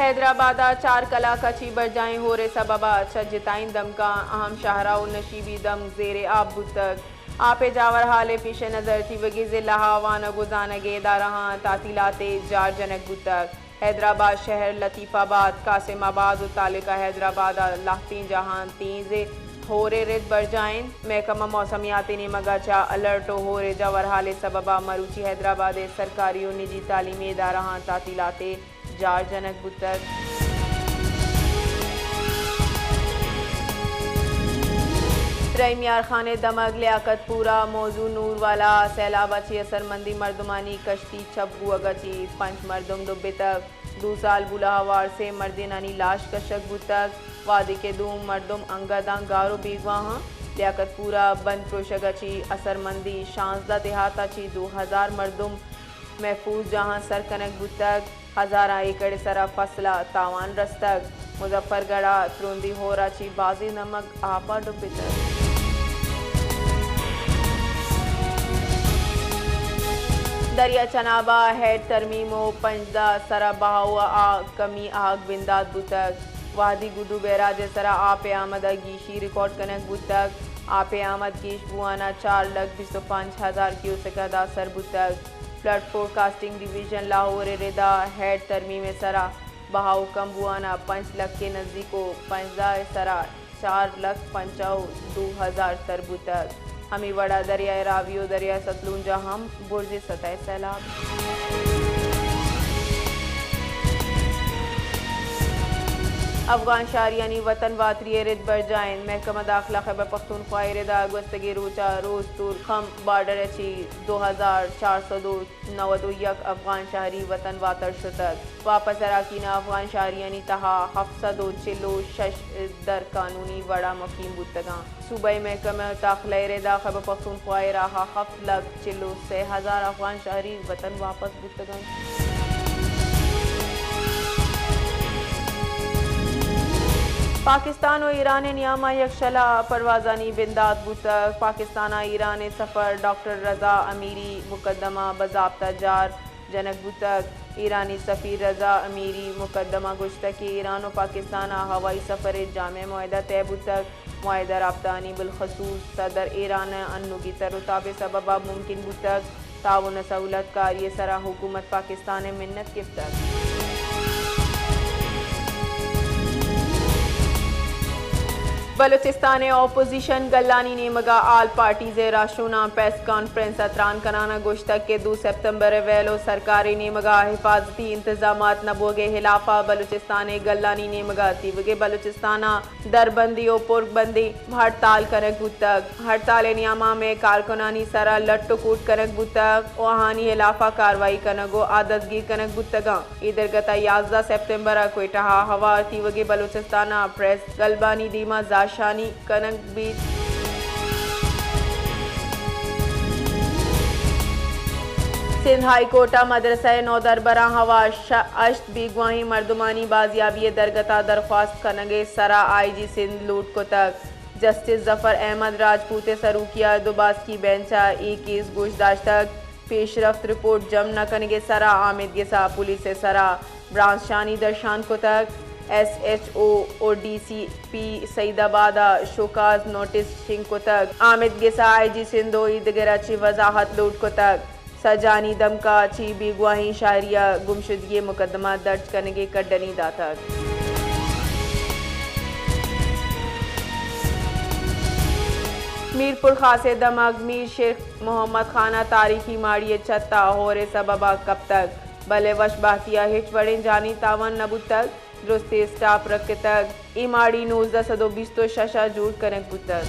حیدرآباد ء چار کلاک ء چہ برجائیں ہور ء سبب ء چہ جتائیں دمگاں اہم شاہراہ و نشیبی دمگ زیر آپ بوتگ۔ آپ ء جاور ہال ء پیش نظر تیوگی ضلع ء وانگ و زانگ ء ادارہاں تعطیلات ء جار جنگ بوتگ۔ حیدرآباد شہر، لطیف آباد، قاسم آباد و تعلقہ حیدرآباد ء لہتیں جاہاں تیز ہور ء رد برجاہ انت۔ محکمہ موسمیات ء نیمگ ء چہ الرٹ و ہور ء جاور ہال ء سبب ء مروچی حیدرآباد ء سرکاری و نجی تعلیمی ادارہاں تعطیلات ء جار جنگ بوتگ۔ رحیم یار خان ء دمگ لیاقت پورہ موضوع نور والا سیلاب ء چہ اثرمندیں مردمانی کشتی چپ بوگ ء چہ پنچ مردم ڈبتگ۔ دو سال بولاہ ء وارسیں مردینانی لاش کشگ بوتگ، وہدے کہ دو مردم انگہ داں گار و بیگواہ انت۔ لیاقت پورہ بند پروشگ ء چہ اثرمندیں شانزدہ دیہات ء چہ دو ہزار مردم محفوظ جاہاں سر کنگ بوتگ۔ ہزاراں ایکڑ ء سرا فصل ء تاوان رستگ۔ مظفر گڑھ ء ترندی ہور ء چہ بازیں دمگ آپ ء ڈبتگ۔ دریا چناب ء ہیڈ ترمیم و پنجدہ سرا بہاؤ ء کمی آہگ بندات بوتگ۔ وہدی گڈو بیراج ء سرا آپ ء آمد ء گیشی ریکارڈ کنگ بوتگ۔ آپ ء آمد گیش بوان ء چار لکھ بیست و پنچ ہزار کیوسک ء داسر بوتگ۔ فلڈ فورکاسٹنگ ڈویژن لاہور ء ردا ہیڈ ترمیم ء سرا بہاؤ کم بوان ء پنچ لکھ ء نزیک و پنجدہ ء سرا چار لکھ پنچاہ و دو ہزار تر بوتگ۔ ہمے وڑا دریائے راوی و دریائے ستلونج ء ہم برزیں سطح ء سیلاب۔ افغان شہریانی وطن واتری ء رد برجاہ انت۔ محکمہ داخلہ خیبر پختونخوا ء ردا گوستگیں روچ ء روز تورخم بارڈر ء چہ دو ہزار چار سد و نود و یک افغان شہری وطن واتر شتگ۔ واپس اراکین ء افغان شہریانی تہا ہفت سد و چل و شش در قانونی وڑا مقیم بوتگاں۔ صوبائی محکمہ داخلہ ء ردا خیبر پختونخوا ء راہا ہفت لکھ چل و سے ہزار افغان شہری وطن واپس بوتگ انت۔ پاکستان و ایران ء نیاما یکشلا پروازانی بندات بوتگ۔ پاکستان ء ایران ء سفیر ڈاکٹر رضا امیری مقدمہ بضابطہ جار جنگ بوتگ۔ ایرانی سفیر رضا امیری مقدمہ گوشتگ کہ ایران و پاکستان ء ہوائی سفر ء جامع معاہدہ طے بوتگ۔ معاہدہ رابطہانی بالخصوص صدر ایران ء انوگی تر و تاب ء سبب ء ممکن بوتگ۔ تعاون ء سہولت کاری ء سرا حکومت پاکستان ء منت گپتگ۔ بلوچستان ء اپوزیشن گلانی نیمگ ء آل پارٹیز ء راہشوناں پریس کانفرنس ء تران کنان ء گوشتگ کہ دو سپتمبر ء ویل و سرکار ء نیمگ ء حفاظتی انتظامات نہ بوگ ء ہلاف ء بلوچستان ء گلانی نیمگ ء تیوگیں بلوچستان ء دربندی و پرگ بندی ہڑتال کنگ بوتگ۔ ہڑتال ء نیاما مئے کارکنانی سرا لٹ و کوٹ کنگ بوتگ و آہانی ہلافا کاروائی کنگ و آ دزگیر کنگ بوتگاں۔ اے درگتا یازدہ سپتمبرا کوئٹہا ہوار تیوگیں بلوچستانا پریس گلبانی دیما زہرشانی کنگ بیت۔ سندھ ہائی کورٹ ء مدرسہ ء نودربراں ہوار ش-، ہشت بیگواہیں مردمانی بازیابی ء درگت ء درخواست کنگ ء سرا آئی جی سندھ لوٹ کتگ۔ جسٹس ظفر احمد راجپوت ء سروکی ء دوباسکی بینچ ء اے کیس گوش داشتگ۔ پیشرفت رپورٹ جم نہ کنگ ء سرا آمید گس ء پولیس ء سرا برانزشانی درشان کتگ۔ ایس ایچ او و ڈی سی پی سعید آباد ء شوکاز نوٹس شنگ کتگ۔ آمید گس ء آئی جی سندھ و ایدگر ء چہ وضاحت لوٹ کتگ۔ سجانی دمکا چی بیگواہیں شہری ء گمشدگی مقدمہ درج کنگے کڈنی داتگ۔ میرپور خاص ء دمگ میر شیر محمد خان ء تاریخی ماڑی ء چھت ء ہور ء سبب ء کپتگ، بلے وش بہتی ء ہچ وڑیں جانی تاوان نہ بوتگ۔ درستیں اسٹاپ رکتگ۔ اے ماڑی نوزدہ سد و بیست و شش ء جوڑ کنگ بوتگ۔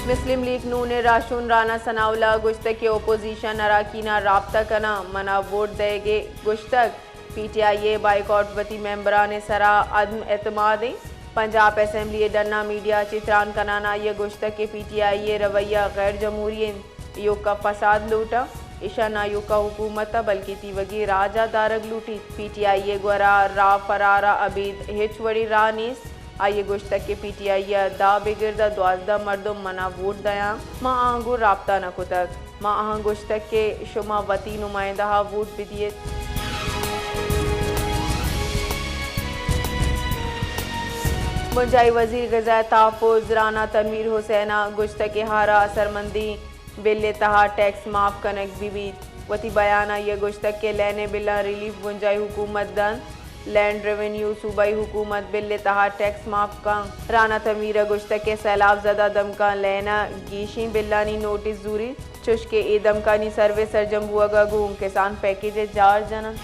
مسلم لیگ نون ء راہشون رانا ثناء اللہ ء گوشتگ کہ اپوزیشن اراکین ء رابطہ کناں، من ء ووٹ دئیگ ء گوشتگ۔ پی ٹی آئی ء بائیکاٹ وتی ممبران ء سرا عدم اعتماد انت۔ پنجاب اسمبلی ء ڈنا میڈیا ء چہ تران کنان آئی ء گوشتگ کہ پی ٹی آئی ء رویہ غیر جمہوری انت۔ ایوکا فساد لوٹاں، ایشاں نہ ایوکا حکومت ء بلکیں تیوگیں راج ء دارگ لوٹیت۔ پی ٹی آئی ء گورا راہ فرار ء ابید ہچ وڑیں راہ نیست۔ آئی ء گوشتگ کہ پی ٹی آئی ء داں بگر داں دوازدہ مردم من ء ووٹ دیاں، ما آں گوں رابطہ نہ کتگ۔ ما آہاں گوشتگ کہ شما وتی نمائندہ ء ووٹ بدیت۔ بنجاہی وزیر غذائے تحفظ رانا تنویر حسین ء گوشتگ کہ ہر اثرمندیں بل ء تہا ٹیکس معاف کنگ بہ بیت۔ وتی بیان ء آئی ء گوشتگ کہ لین ء بلاں ریلیف بنجاہی حکومت دنت، لینڈ ریونیو صوبائی حکومت بل ء تہا ٹیکس معاف کنت۔ رانا تنویر ء گوشتگ کہ سیلاب زدہ دمگاں لین ء گیشیں بلانی نوٹس زوری، چوشکہ اے دمگانی سروے سرجم بوہگ ء گوں کسان پیکیج ء جار جننت۔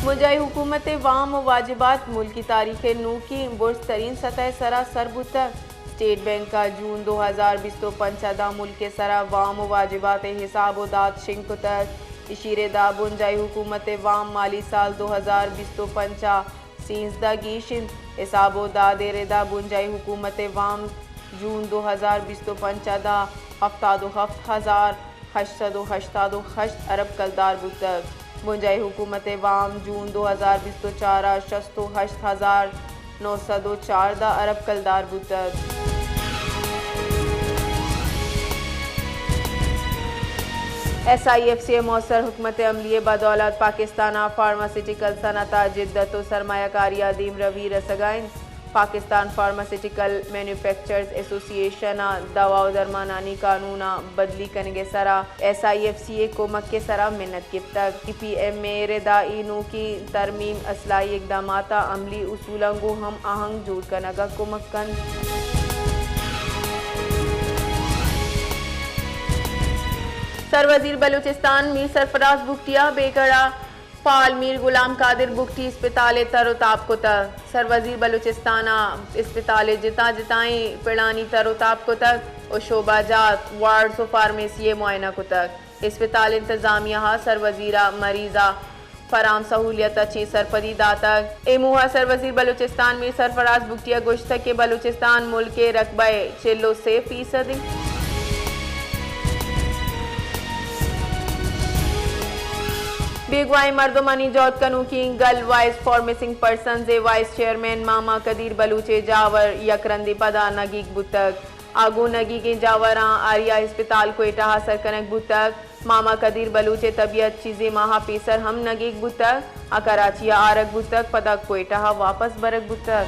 بنجاہی حکومت ء وام ء واجبات ملکی تاریخ ء نوکیں برز ترین سطح ء سرا سر بوتگ۔ اسٹیٹ بینک ء جون دو ہزار بیست ء پنچ ء داں ملک ء سرا وام ء واجبات ء حساب ء داد شنگ کتگ۔ ایشی ردا بنجاہی حکومت ء وام مالی سال دو ہزار بیست ء پنچ ء سیزدہ گیش انت۔ حساب ء داد ء ردا بنجاہی حکومت ء وام جون دو ہزار بیست ء پنچ ء داں ہفتاد ء ہفت ہزار ہشت سد ء ہشتاد ء ہشت ارب کلدار بوتگ۔ بنجاہی حکومت ء وام جون دو ہزار بیست ء چار ء شست ء ہشت ہزار نو سد ء چاردہ ارب کلدار بوتگ۔ ایس آئی ایف سی ء موثر حکمت عملی ء بدولت پاکستان ء فارماسیوٹیکل صنعت ء جدت ء سرمایہ کاری ء دیمروی رسگ ء انت۔ پاکستان فارماسیوٹیکل مینوفیکچررز ایسوسی ایشن ء دوا ء درمانانی قانون ء بدلی کنگ ء سرا ایس آئی ایف سی ء کمک ء سرا منت گپتگ۔ پی پی ایم اے ء ردا اے نوکیں ترمیم اصلاحی اقدامات ء عملی اصولاں گوں ہم آہنگ جوڑ کنگ ء کمک کنت۔ سروزیر بلوچستان میر سرفراز بگٹی ء بیگڑا پال میر غلام قادر بگٹی اسپتال ء تر و تاب کتگ۔ سروزیر بلوچستان ء اسپتال ء جتا جتائیں پڑانی تر و تاب کتگ و شعبہ جات، وارڈز و فارمیسی ء معائنہ کتگ۔ اسپتال انتظامیہ ء سروزیر ء مریض ء فراہم سہولیت ء چہ سرپدی داتگ۔ اے موہ ء سروزیر بلوچستان میر سرفراز بگٹی ء گوشتگ کہ بلوچستان ملک ء رقبہ ء چل و سے فیصد انت۔ بیگواہیں مردمانی جہد کنوکیں گل وائس فار مسنگ پرسنز ء وائس چیئرمین ماما قدیر بلوچ ء جاور یک رندے پدا نگیگ بوتگ۔ آ گوں نگیگیں جاوراں آریا ہسپتال کوئٹہ ء سر کنگ بوتگ۔ ماما قدیر بلوچ ء طبیعت چیزے ماہ ء پیسر ہم نگیگ بوتگ ء کراچی ء آرگ بوتگ، پدا کوئٹہ ء واپس برگ بوتگ۔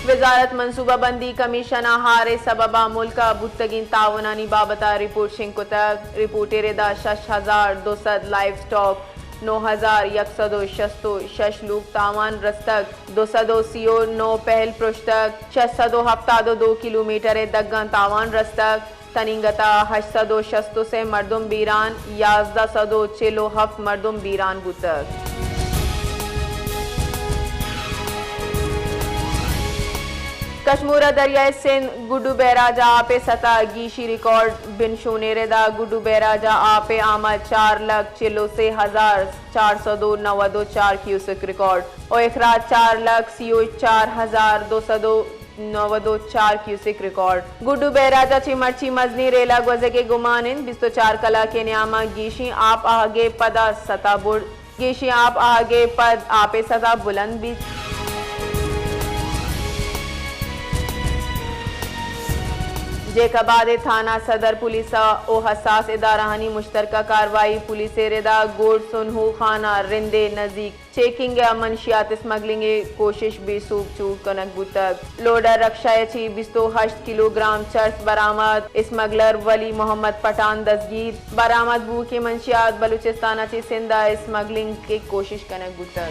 وزارت منصوبہ بندی کمیشن ء ہار ء سبب ء ملک ء بوتگیں تاونانی بابت ء رپورٹ شنگ کتگ۔ رپورٹ ء ردا شش ہزار دو سد لائیو سٹاک، نو ہزار یک سد و شست و شش لوگ تاوان رستگ، دو سد و سی و نو پہل پرشتگ، شش سد و ہفتاد و دو کلومیٹر ء دگاں تاوان رستگ، تنینگت ء ہشت سد و شست و سے مردم بیران، یازدہ سد و چل و ہفت مردم بیران بوتگ۔ کشمور ء دریائے سندھ گڈو بیراج ء آپ ء سطح گیشی ریکارڈ، بن شونیر ء دا گڈو بیراج ء آپ ء آمد چار لکھ چل و سے ہزار چار سد و نود و چار کیوسک ریکارڈ و اخراج چار لکھ سی و چار ہزار دو سد و نود و چار کیوسک ریکارڈ۔ گڈو بیراج ء چہ مرچی مزنیں ریلہ گوزگ ء گمان انت، بیست و چار کلاک ء نیام ء گیشیں آپ آہگ ء پدا سطح برز گیشیں آپ آہگ ء پد آپ ء سطح بلند بیت۔ جیکب آباد ء تھانہ صدر پولیس ء و حساس ادارہانی مشترکہ کاروائی، پولیس ء ردا گوڈ سنہو خانہ رند ء نزیک چیکنگ ء منشیات اسمگلنگ ء کوشش بے سوب چوٹ کنگ بوتگ۔ لوڈر رکشہ ء چہ بیست و ہشت کلوگرام چرس برآمد، اسمگلر ولی محمد پٹھان دزگیر۔ برآمد بوؤکیں منشیات بلوچستان ء چہ سندھ ء اسمگلنگ ء کوشش کنگ بوتگ۔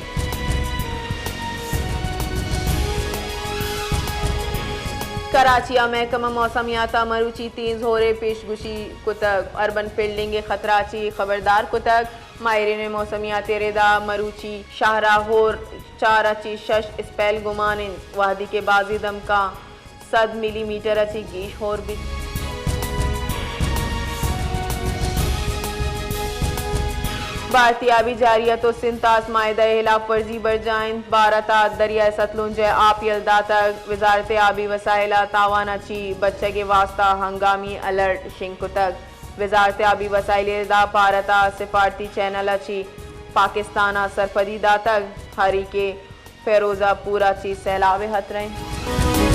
کراچی ء محکمہ موسمیات ء مروچی تیز ہور ء پیشگوشی کتگ، اربن فلڈنگ ء خطرہ ء چہ خبردار کتگ۔ ماہرین موسمیات ء ردا مروچی شہر ء ہور چار ء چہ شش اسپیل گمان انت، وہدی کہ بازیں دمکاں سد ملی میٹر ء چہ گیش ہور بیت۔ بھارتی آبی جارحیت و سندھ طاس معاہدہ ء ہلاف ورزی برجاہ انت، بھارت ء دریائے ستلونج ء آپ یل داتگ، وزارت آبی وسائل ء تاوان ء چہ بچگ ء واستہ ہنگامی الرٹ شنگ کتگ۔ وزارت آبی وسائل ء ردا بھارت ء سفارتی چینل ء چہ پاکستان ء سرپدی داتگ۔ ہریکے فیروزہ پور ءَ چہ سیلاب ءِ ہترہ ایں۔